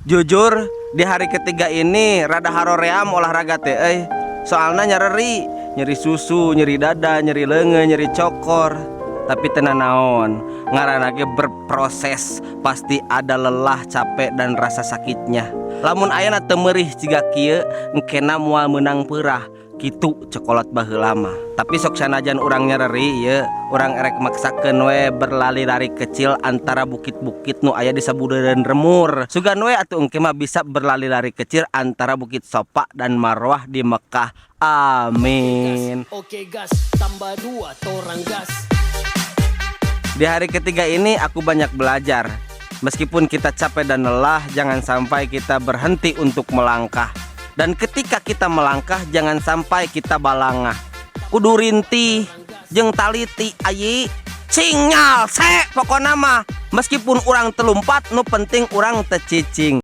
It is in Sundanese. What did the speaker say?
Jujur, di hari ketiga ini rada haroream olahraga teh euy. Soalna nyereri, nyeri susu, nyeri dada, nyeri leungeun, nyeri cokor. Tapi teu nanaon, ngaranna ge berproses, pasti ada lelah, capek, dan rasa sakitnya. Lamun ayeuna teu meurih jiga kieu, engkena moal meunang peurah. Kitu cek kolot baheula mah. Tapi sok sanajan urang nyereri ieu, urang erek maksakeun we berlari-lari kecil antara bukit-bukit nu aya di sabudeureun Remur. Sugan we atuh engke mah bisa berlari-lari kecil antara Bukit Sofa dan Marwah di Mekah. Amin. Oke gas, tambah dua torang gas. Di hari ketiga ini aku banyak belajar. Meskipun kita capek dan lelah, jangan sampai kita berhenti untuk melangkah. Dan ketika kita melangkah, jangan sampai kita balangah. Kudu rintih, jeung taliti ayi. Sinyal se pokona mah. Meskipun urang teu lumpat, nu penting urang teu cicing.